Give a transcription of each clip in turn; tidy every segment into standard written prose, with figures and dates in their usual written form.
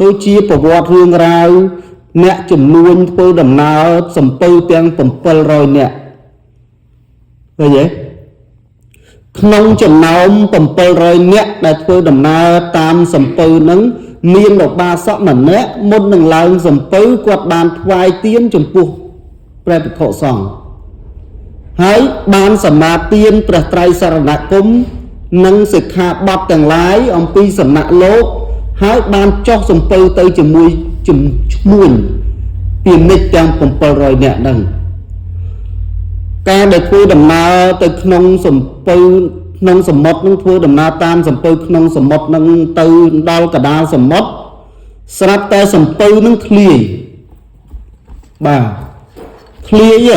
ដូចជាប្រវត្តិរឿងរ៉ាវអ្នកចំនួនធ្វើដំណើរសំពៅទាំង700នាក់ឃើញទេក្នុងចំណោម700នាក់ដែលធ្វើដំណើរតាមសំពៅនឹងមានឧបាសកម្នាក់មុននឹងឡើងសំពៅគាត់បានថ្វាយទៀនចំពោះព្រះភិក្ខុសង្ឃហើយបានសមាទានព្រះត្រៃសរណគមនិងសិក្ខាបទទាំងឡាយអំពីសំណាក់លោកហើយបានចុះសំពៅទៅជាមួយឈ្មួញពាណិជ្ជទាំង700នាក់ហ្នឹងការដែលធ្វើដំណើរទៅក្នុងសំពៅក្នុងសមុទ្រនឹងធ្វើដំណើរតាមសំពៅក្នុងសមុទ្រនឹងទៅដល់កដាលសមុទ្រស្រាប់តែសំពៅនឹងធ្លាយបាទធ្លាយ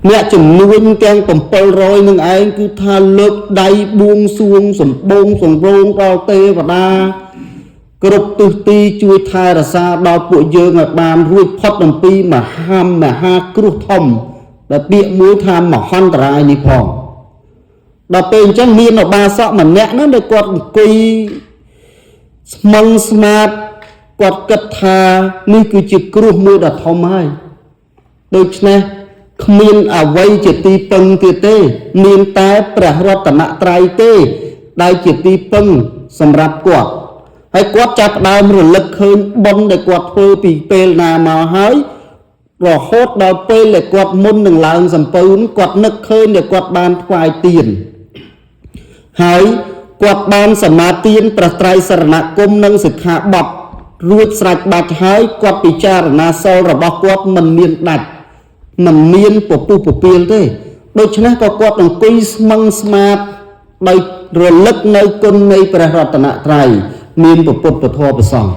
អ្នកចំនួនទាំង700នឹងឯងគឺថាលើកដៃបួងសួងសម្បងសម្រងដល់ទេវតាគ្រប់ទិសទីជួយថែរក្សាដល់ពួកយើងឲ្យបានរួចផុតអំពីមហាមហាគ្រោះធំដែលពាក្យមួយថាមហន្តរាយនេះផងដល់ពេលអញ្ចឹងមានឧបាសកម្នាក់ហ្នឹងដែលគាត់អង្គុយស្មឹងស្មាតគាត់គិតថានេះគឺជាគ្រោះមួយដ៏ធំហើយដូច្នេះគ្មានអ្វីជាទីពឹងទៀតទេ មានតែព្រះរតនត្រ័យទេ ដែលជាទីពឹងសម្រាប់គាត់ហើយគាត់ចាប់ផ្ដើមរលឹកឃើញបុណ្យដែលគាត់ធ្វើពីពេលណាមកហើយរហូតដល់ពេលដែលគាត់មុននឹងឡើងសំពៅគាត់នឹកឃើញដែលគាត់បានថ្វាយទៀនហើយគាត់បានសមាទានព្រះត្រៃសរណគមនិងសិក្ខាបទរួចស្រេចបាត់ហើយគាត់ពិចារណាសិលរបស់គាត់មិនមានដាច់មិនមានពពុះពពាលទេដូច្នេះក៏គាត់អង្គុយស្មឹងស្មាតដោយរលឹកនៅគុណនៃព្រះរតនត្រ័យមានពុទ្ធពធប្រសង្ឃ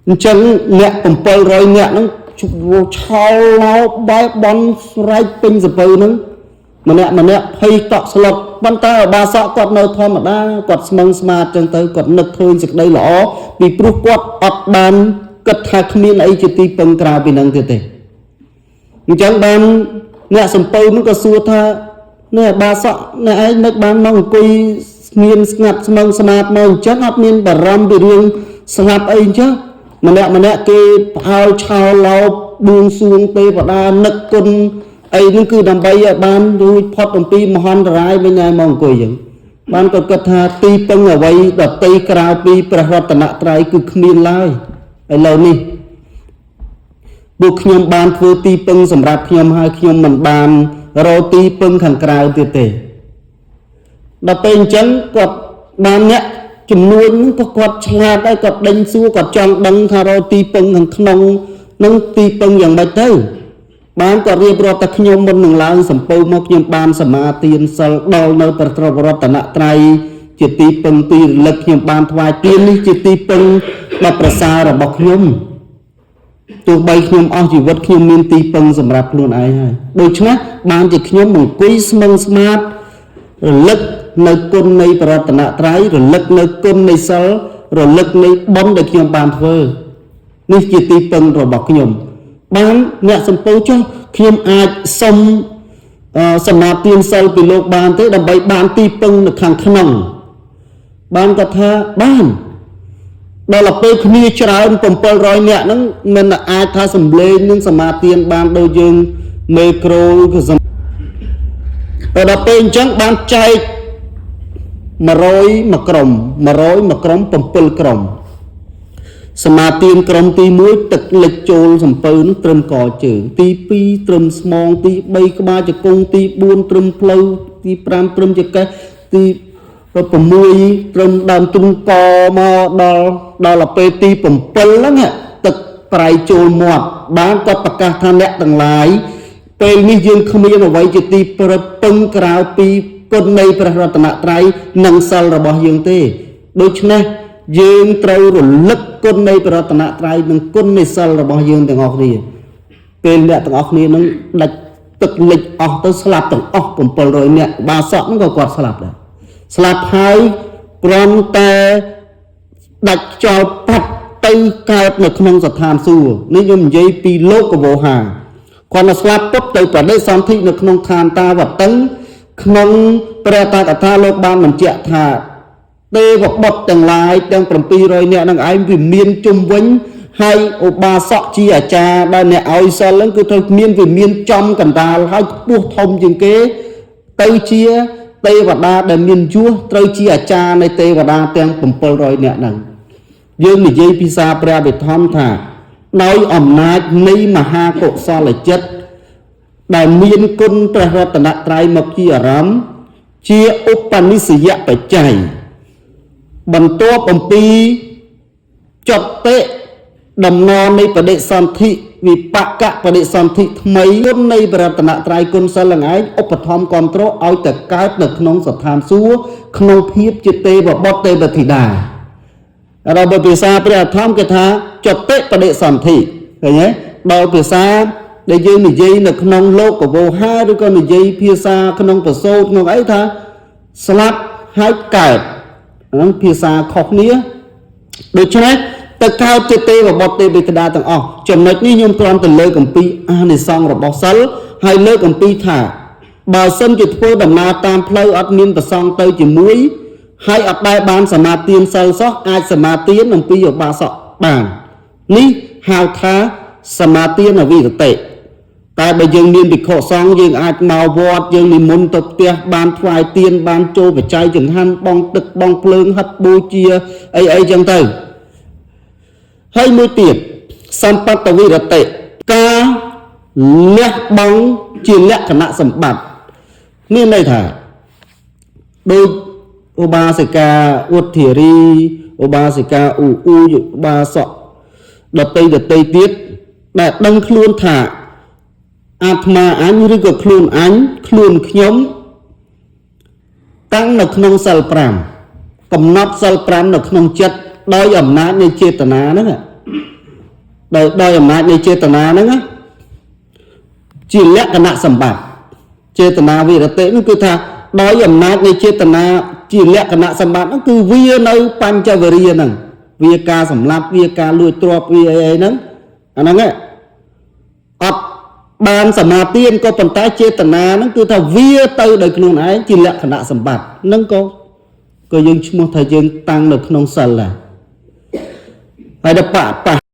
អញ្ចឹងអ្នក700នាក់ហ្នឹងឆោលឡោបែបបន់ស្រែកពេញសពៅហ្នឹងម្នាក់ម្នាក់ភ័យតក់ស្លុតប៉ុន្តែឧបាសកគាត់នៅធម្មតាគាត់ស្មឹងស្មាតចឹងទៅគាត់នឹកឃើញសេចក្តីល្អពីព្រោះគាត់អត់បានគិតថាគ្មានអីជាទីពឹងក្រៅពីនឹងទៀតទេអញ្ចឹងបានអ្នកសំពៅនោះក៏សួរថានេះឧបាសកអ្នកឯងនឹកបានមកអង្គុយស្ងៀមស្ងាត់ស្មឹងស្មាតមកអញ្ចឹងអត់មានបារម្ភពីរឿងស្លាប់អីអញ្ចឹងម្នាក់ម្នាក់គេផ្អើលឆោឡោបួងសួងទេវតានឹកគុណអីហ្នឹងគឺដើម្បីឲ្យបានរួចផុតអំពីមហន្តរាយវិញឯងមកអង្គុយអញ្ចឹងបានក៏គិតថាទីពឹងអ្វីដតីក្រៅពីព្រះរតនត្រ័យគឺគ្មានឡើយឥឡូវនេះពួកខ្ញុំបានធ្វើទីពឹងសម្រាប់ខ្ញុំហើយខ្ញុំមិនបានរកទីពឹងខាងក្រៅទៀតទេដល់ពេលអញ្ចឹងគាត់បានអ្នកចំនួនហ្នឹងក៏គាត់ឆ្លាតដែរគាត់ដេញសួរគាត់ចង់ដឹងថារកទីពឹងខាងក្នុងនឹងទីពឹងយ៉ាងម៉េចទៅបានគាត់រៀបរាប់តែខ្ញុំមុននឹងឡើងសំពៅមកខ្ញុំបានសមាទានសិលដល់នៅព្រះត្ររតនត្រ័យជាទីពឹងទីរលឹកខ្ញុំបានថ្វាយទាននេះជាទីពឹងដ៏ប្រសើររបស់ខ្ញុំទោះបីខ្ញុំអស់ជីវិតខ្ញុំមានទីពឹងសម្រាប់ខ្លួនឯងហើយដូច្នេះបានជាខ្ញុំអង្គុយស្មឹងស្មាតរលឹកនៅគុណនៃព្រះរតនត្រ័យរលឹកនៅគុណនៃសិលរលឹកនៃបុណ្យដែលខ្ញុំបានធ្វើនេះជាទីពឹងរបស់ខ្ញុំបានអ្នកសំពៅចុះខ្ញុំអាចសុំសមាទានសិលពីលោកបានទេដើម្បីបានទីពឹងនៅខាងក្នុងបានគាត់ថាបានដល់ពេលគ្នាច្រើន700នាក់ហ្នឹងមិនអាចថាសំលេងនឹងសមាទានបានដូចយើងមេក្រូគឺសំតែដល់ពេលអញ្ចឹងបានចែក100មួយក្រុម100មួយក្រុម7ក្រុមសមាទានក្រុមទី1ទឹកលិចចូលសំពៅនឹងត្រឹមកជើងទី2ត្រឹមស្មងទី3ក្បាលជង្គង់ទី4ត្រឹមផ្លូវទី5ត្រឹមចង្កេះទី6ត្រឹមដើមទ្រូងកមកដល់ដល់ពេលទី7ហ្នឹងទឹកប្រៃចូលមាត់បានគាត់ប្រកាសថាអ្នកទាំងឡាយពេលនេះយើងគ្មានអ្វីជាទីប្រពឹងក្រៅពីគុណនៃព្រះរតនត្រ័យនិងសិលរបស់យើងទេដូច្នេះយើងត្រូវរលឹកគុណនៃព្រះរតនត្រ័យនិងគុណនៃសិលរបស់យើងទាំងអស់គ្នាពេលអ្នកទាំងអស់គ្នានឹងដាច់ទឹកលិចអស់ទៅស្លាប់ទាំងអស់700នាក់បាសកហ្នឹងក៏គាត់ស្លាប់ដែរស្លាប់ហើយគ្រាន់តែដាច់ខ្យល់ប៉ាត់ទៅកើតនៅក្នុងស្ថានសួគ៌នេះខ្ញុំនិយាយពីលោកវោហាគាត់មកស្លាប់ពុបទៅបដិសន្ធិនៅក្នុងឋានតាវតឹងក្នុងព្រះតាកថាលោកបានបញ្ជាក់ថា ទេវបុត្រទាំងឡាយទាំង700នាក់នឹងឯងវាមានជុំវិញហើយឧបាសកជាអាចារ្យដែលអ្នកឲ្យសិលហ្នឹងគឺត្រូវមានវិមានចំកណ្ដាលហើយខ្ពស់ធំជាងគេទៅជាទេវតាដែលមានយោះត្រូវជាអាចារ្យនៃទេវតាទាំង700នាក់ហ្នឹងយើងនិយាយភាសាព្រះវិធម្មថាដោយអំណាចនៃមហាកុសលចិត្តដែលមានគុណព្រះរតនត្រ័យមកជាអារម្មណ៍ជាឧបនិស្សយបច្ច័យបន្ទាប់អំពីចតិដំណរនៃបដិសន្ធិវិបកបដិសន្ធិថ្មីគុណនៃព្រះរតនត្រ័យគុណសិលនឹងឯងឧបត្ថម្ភគ្រប់គ្រងឲ្យតែកើតនៅក្នុងស្ថានសួគ៌ក្នុងភាពជាទេវបុត្រទេវធីតាដល់បើភាសាព្រះធម្មគេថាចតិបដិសន្ធិឃើញទេដល់ភាសាដែលយើងនិយាយនៅក្នុងលោកវោហាឬក៏និយាយភាសាក្នុងប្រសូតក្នុងអីថាស្លាប់ហើយកើតហ្នឹងភាសាខុសគ្នាដូច្នេះទៅកើតជាទេវបុត្រទេវធីតាទាំងអស់ចំណុចនេះខ្ញុំគ្រាន់តែលើកអំពីអានិសង្សរបស់សិលហើយលើកអំពីថាបើសិនជាធ្វើដំណើរតាមផ្លូវអត់មានប្រសង់ទៅជាមួយហើយអត់ដែលបានសមាទានសិលសោះអាចសមាទានអំពីឧបាសកបាននេះហៅថាសមាទានវិរតិតែបើយើងមានភិក្ខុសង្ឃយើងអាចមកវត្តយើងនិមន្តទៅផ្ទះបានថ្វាយទានបានចូលបច្ច័យចង្ហាន់បងទឹកបងភ្លើងហិតបូជាអីអីចឹងទៅហើយមួយទៀតសម្បត្តិវិរតិការលះបង់ជាលក្ខណៈសម្បត្តិមានន័យថាដូចឧបាសិកាឧទ្ធារីឧបាសិកាអ៊ូអ៊ូឧបាសកដតីដតីទៀតដែលដឹងខ្លួនថាអាត្មាអញឬក៏ខ្លួនអញខ្លួនខ្ញុំតាំងនៅក្នុងសិល5កំណត់សិល5នៅក្នុងចិត្តដោយអំណាចនៃចេតនាហ្នឹងដោយអំណាចនៃចេតនាហ្នឹងណាជាលក្ខណៈសម្បត្តិចេតនាវិរតិនោះគឺថាដោយអំណាចនៃចេតនាជាលក្ខណៈសម្បត្តិហ្នឹងគឺវានៅបញ្ចវរិយហ្នឹងវាការសម្លាប់វាការលួចទ្រព្យវាអីអីហ្នឹងអាហ្នឹងអត់បានសមាទានក៏ប៉ុន្តែចេតនាហ្នឹងគឺថាវាទៅដោយខ្លួនឯងជាលក្ខណៈសម្បត្តិហ្នឹងក៏យើងឈ្មោះថាយើងតាំងនៅក្នុងសិលដែរហើយដល់បៈ